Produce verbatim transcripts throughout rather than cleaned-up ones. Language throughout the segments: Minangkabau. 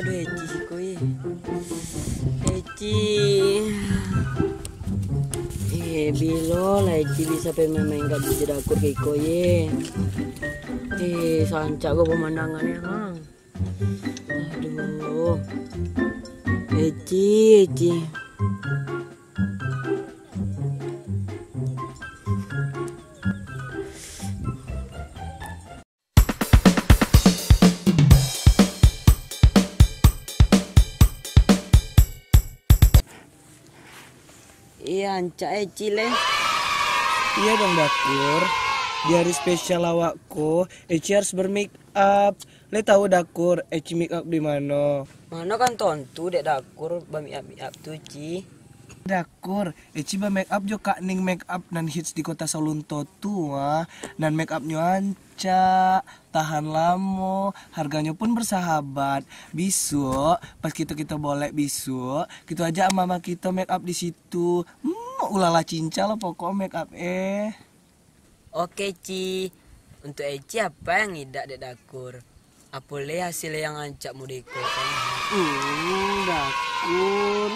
Aduh, Eci siko, ye. Eci. Eh, bilo lah Eci bisa pai main-main ka Dija Dakur ka iko, ye. Eh, sancak ko pamandangannyo, ha. Aduh. Eci, Eci. Iya, ancak Eci, leh. Iya dong, Dakur. Di hari spesial awak ko, Eci harus bermake up. Leh tahu, Dakur, Eci make up di mano? Mano kan tontu dek Dakur ba-make up-make up tu, Ci. Dakur, Eci ba-make up jo Kak Ning Make Up nan hits di Kota Saulunto tu, ah. Nan make upnyo ancak, tahan lamo, harganyo pun bersahabat. Bisuak, pas kito-kito bolek bisuak, kito ajak ama-ama kito make up di situ. Hmm, ulala cincang lah pokok make up, eh. Oke, Ci. Untuk Eci, apa yang idak dek Dakur? Apo leh hasil yang ancak mudo iko kan? Hmm, Dakur.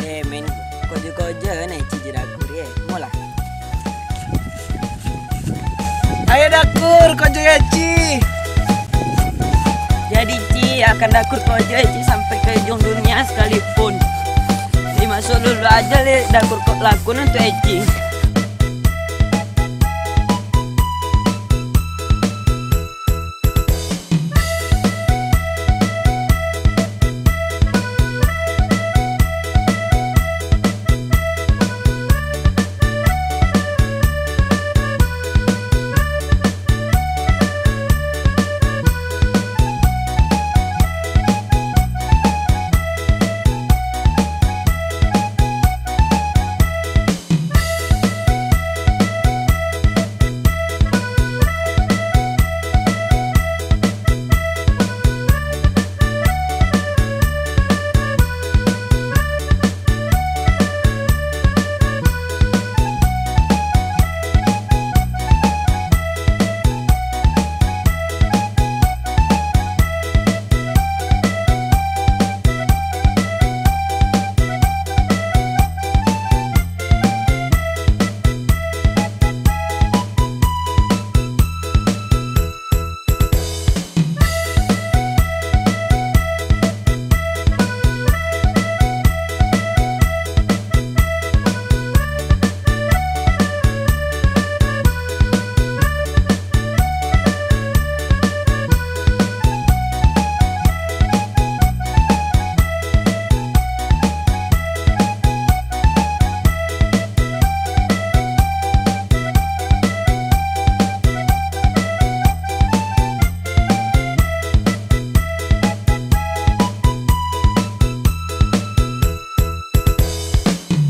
Eh, men, kojo-kojo na Eci jo Dakur, ye. Molah. Ayo, Dakur, kojo yo, Ci. Jadi, Ci, akan Dakur kojo Eci sampai ka ujuang dunia sakalipun. Di maso dulu ajo leh Dakur kok lakun untuak Eci.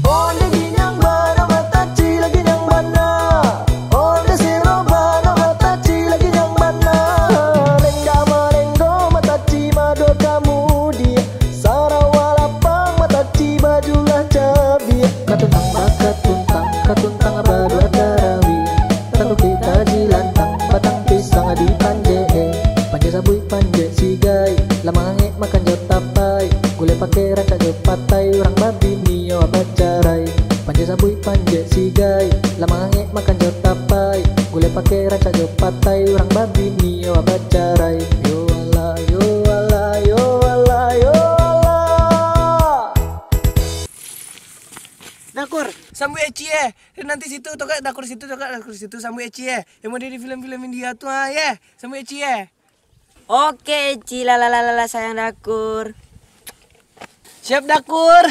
Onde ginyang bana mataci, lah ginyang bana. Onde siro bana mataci, lah ginyang bana. Lengga malenggo mataci mado ka mudiak. Sarawa lapang mataci baju lah cabiak. Katuntang bakatuntang, katuntang badua tarawih. Tarumpik taji lantang, batang pisang dipanjek, eh. Panjek sabuik panjek sigai, lah mangangek makan jo tapai. Gulai pakai rancak jo patai, urang babini yo bacarai. Panjek sabuik panjek sigai, lah mangangek makan jo tapai. Gulai pakai rancak jo patai, urang babini yo bacarai. Yo Allah, yo Allah, yo Allah, yo Allah. Dakur, sambuik Eci, eh. Nanti situ, tokak, Dakur situ, tokak, Dakur situ, sambuik Eci, eh. Yang model di film-film India tu, ah, ye. Sambuik Eci, eh. Oke, Eci, la, la, la, la, la, sayang Dakur. Siap, Dakur.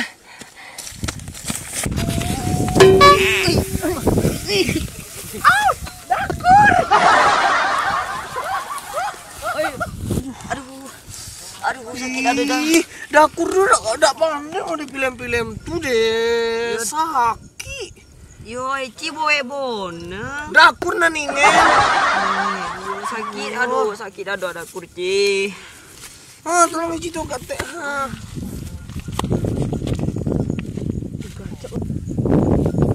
Ah, Dakur. Aduh. Aduh, sakik dah, dah. Ih, Dakur tu dak, dak pandai di film-film tu, deh. Yo. Sakik. Yo, Eci bawek boneh. Dakur nan ingen. Aduh, sakik, aduh, sakik dado Dakur, Ci. Ah, tolong Eci tu katek. Ah.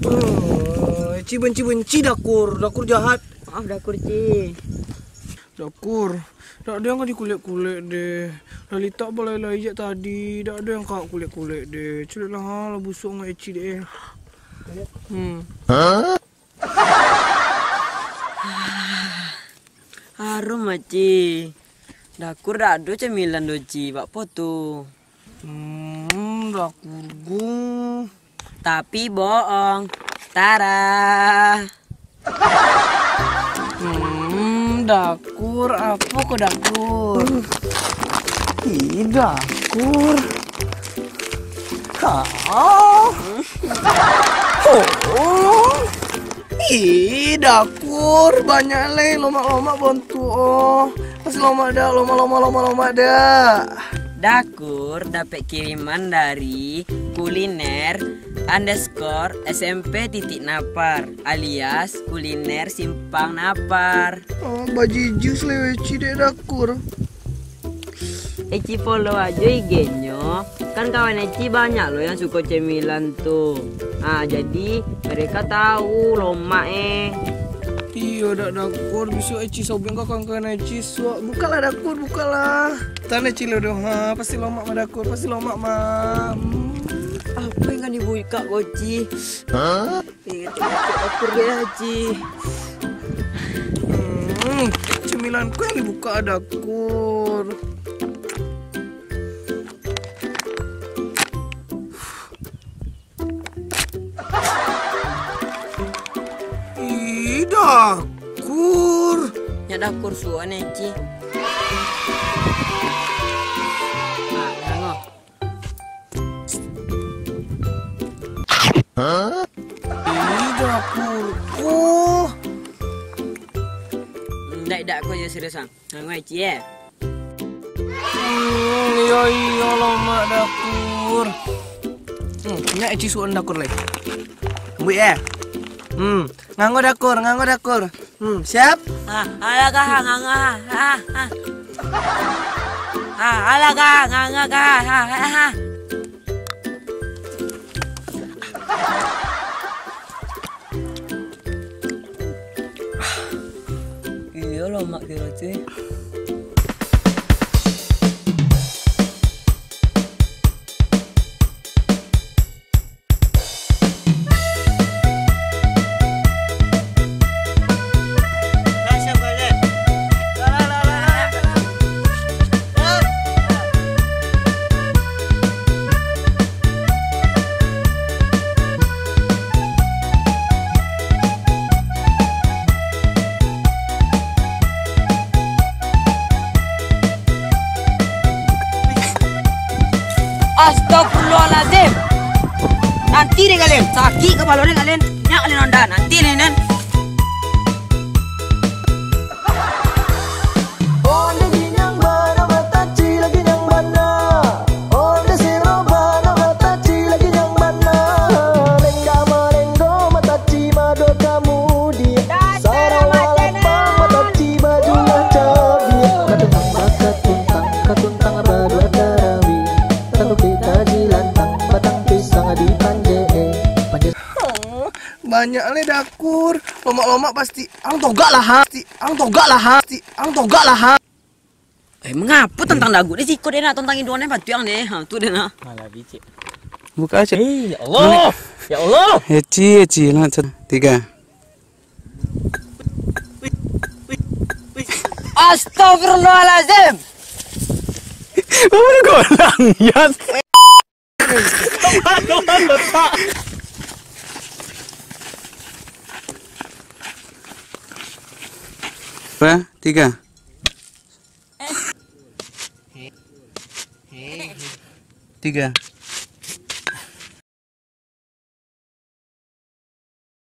Oh, Eci benci-benci Dakur. Dakur jahat. Maaf, Dakur, Ci. Dakur, dak ado yang ka dikulek-kulek deh. Lah litak balai-lai jak tadi, dak ado yang ka kulek-kulek deh. Culeklah ha, lah busuak angek Eci deh. Hmm. Harum, Ci. Dakur dak ado camilan doh, Ci. Bak apo tu? Hmm, Dakur gung. Tapi boong. Tara. Hmm, Dakur, apo ko Dakur? Ih, Dakur. Kau. Oh. Ih, Dakur, banyak lai lomak-lomak bontuk, oh. Pasti lomak dak, lomak, lomak, lomak, lomak dak. Dakur dapek kiriman dari kuliner underscore S M P titik Napar alias kuliner Simpang Napar. Oh, bajijus lai Eci dek Dakur. Eci follow ajo I G-nyo. Kan kawan Eci banyak lo yang suko cemilan tu. Ah, jadi mereka tahu lomak eh. Iyo dak Dakur, bisuak Eci sobek ka kawan-kawan Eci suak. Bukalah Dakur, bukalah. Tan Eci lo doh, ha, pasti lomak mah Dakur, pasti lomak mah. Hmm. Apo yang kan dibuka ko Ci? Hah? Eh, Dakur deh, Ci. Hmm, cemilan ko yang dibuka Dakur. Ih, Dakur. Nyak Dakur suan, Eci. Nah, tangok. Ih, Dakur. Oh. Ndak, ndak, ko yo serius, ah. Nangoi Eci, eh. Hmm, iyo, iyo, lomak Dakur. Hmm, nyak Eci suan Dakur lai. Ambuik, eh. Hmm, ngango Dakur, ngango Dakur. Hmm, siap? Ah, alah kah, ngango, ah, ah, ah. Ah, alah kah, ngango kah, ah, ah, ah. Iyo, lomak kiro tu, eh. Astagfirullahalazim. Nanti deh kalian, sakik kepala deh kalian. Nyak kalian onda, nanti nih, nen. Onde ginyang bana, mataci lah ginyang bana. Onde sero bana, mataci lah ginyang bana. Lengga malenggo, mataci mado kamudi. Sarawa lapang, mataci baju lah cabi. Katuntang bakatuntang, katuntang badua tarawih. Tarumpik taji lantang, batang pisang dipanjek, eh. Panjek. Banyak le Dakur, lomak-lomak pasti. Ang togak lah ha, pasti. Ang togak lah ha, pasti. Ang togak lah ha. Eh, mangapo tantang dagu deh, siko deh nak, tantang induan deh, patuang deh. Ha, tu deh nak. Malah bicik. Buka aja. Eh, ya Allah. Ya Allah. Eci, Eci, nak tiga. Astagfirullahalazim. Apa golang, Yas? Apa? Tiga. Tiga.